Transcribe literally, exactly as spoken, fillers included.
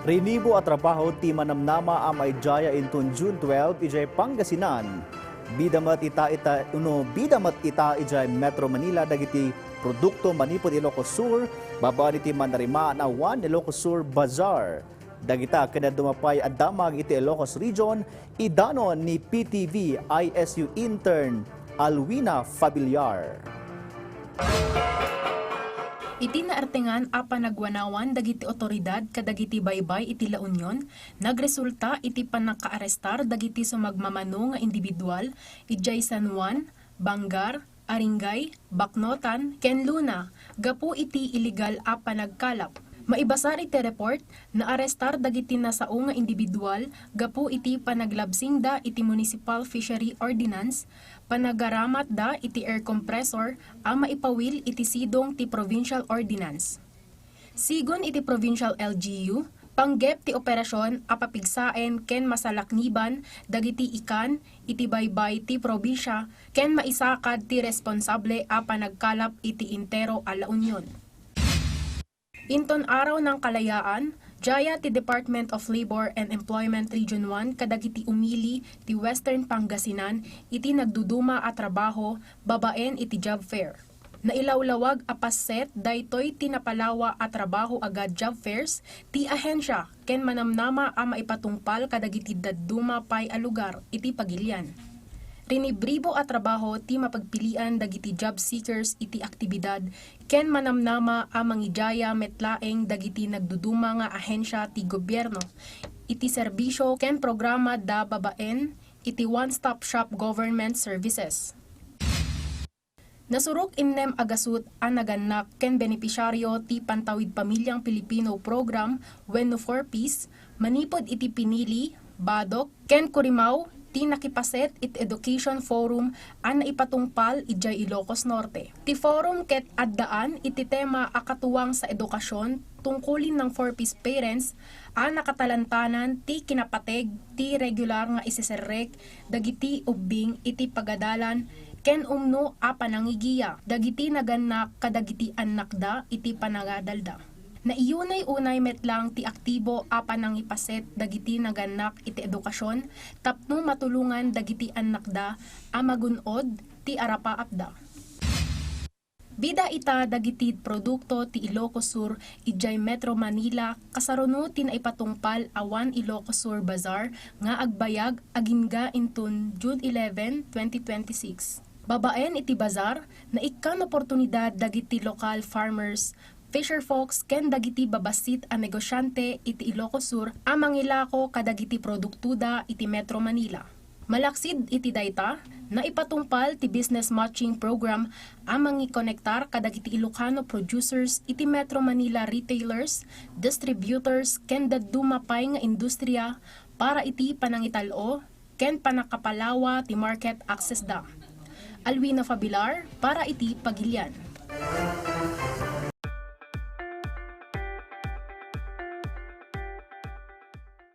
Rinibo a trabaho ti manamnama a maidiaya inton June twelve idiay Pangasinan. Bida met ita, ita, uno, bida met ita idiay Metro Manila dagiti produkto manipud Ilocos Sur, babaen iti manarimaan a One Ilocos Sur Bazaar. Dagita ken dadduma pay a damag iti Ilocos Region, idanon ni P T V I S U intern Alwina Fabiliar. Iti naartengan a panagwanawan dagiti otoridad kadagiti baybay iti La Union, nagresulta iti pannakaarestar dagiti sumagmamano nga individual idiay San Juan, Bangar, Aringay, Baknotan, ken Luna gapu iti illegal a panagkalap. Maibasar iti report, naarestar dagiti nasao nga individual gapu iti panaglabsingda iti Municipal Fishery Ordinance, panagaramatda iti air compressor a maipawil iti sidong ti provincial ordinance. Sigun iti provincial L G U, panggep ti operasyon a papigsaen ken masalakniban dagiti ikan iti baybay ti probinsia ken maisakad ti responsable a panagkalap iti entero a La Union. Inton Araw ng Kalayaan, diaya ti Department of Labor and Employment Region one kadagiti umili ti Western Pangasinan iti nagduduma a trabaho babaen iti job fair. Nailawlawag a paset daytoy ti napalawa a trabaho agad job fairs ti ahensia ken manamnama a maipatungpal kadagiti dadduma pay a lugar iti pagilian. Rinibribo a trabaho ti mapagpilian dagiti job seekers iti aktibidad ken manamnama a mangidiaya met laeng dagiti nagduduma nga ahensia ti gobierno iti serbisio ken programa da babaen iti one-stop-shop government services. Nasurok innem a gasut a nagannak ken benepisyaryo ti Pantawid Pamilyang Pilipino Program wenno four Ps manipud iti pinili, badok, ken kurimaw ti nakipaset iti Education Forum a naipatungpal idiay Ilocos Norte. Ti forum ket addaan iti tema a katuang sa edukasyon tungkulin ng four Ps parents a nakatalantanan ti kinapateg ti regular nga iseserrek dagiti ubbing iti pagadalan ken umno a panangigiya dagiti nagannak kadagiti annakda iti panagadalda. Naiyunay-unay met lang ti aktibo a panangipaset dagiti nagannak iti edukasyon tapno matulongan dagiti annakda a magun-od ti arapaapda. Bida ita dagiti produkto ti Ilocos Sur idiay Metro Manila kasaruno ti naipatungpal a One Ilocos Sur Bazaar nga agbayag agingga inton June eleven, twenty twenty-six. Babaen iti bazar, naikkan oportunidad dagiti lokal farmers, fisherfolks ken dagiti babassit a negosyante iti Ilocos Sur a mangilako kadagiti produktoda iti Metro Manila. Malaksid iti dayta, naipatungpal ti business matching program a mangikonektar kadagiti Ilocano producers iti Metro Manila retailers, distributors, ken dadduma pay nga industriya para iti panangital-o ken panakapalawa ti market access da. Alwina Fabilar para iti Pagilian.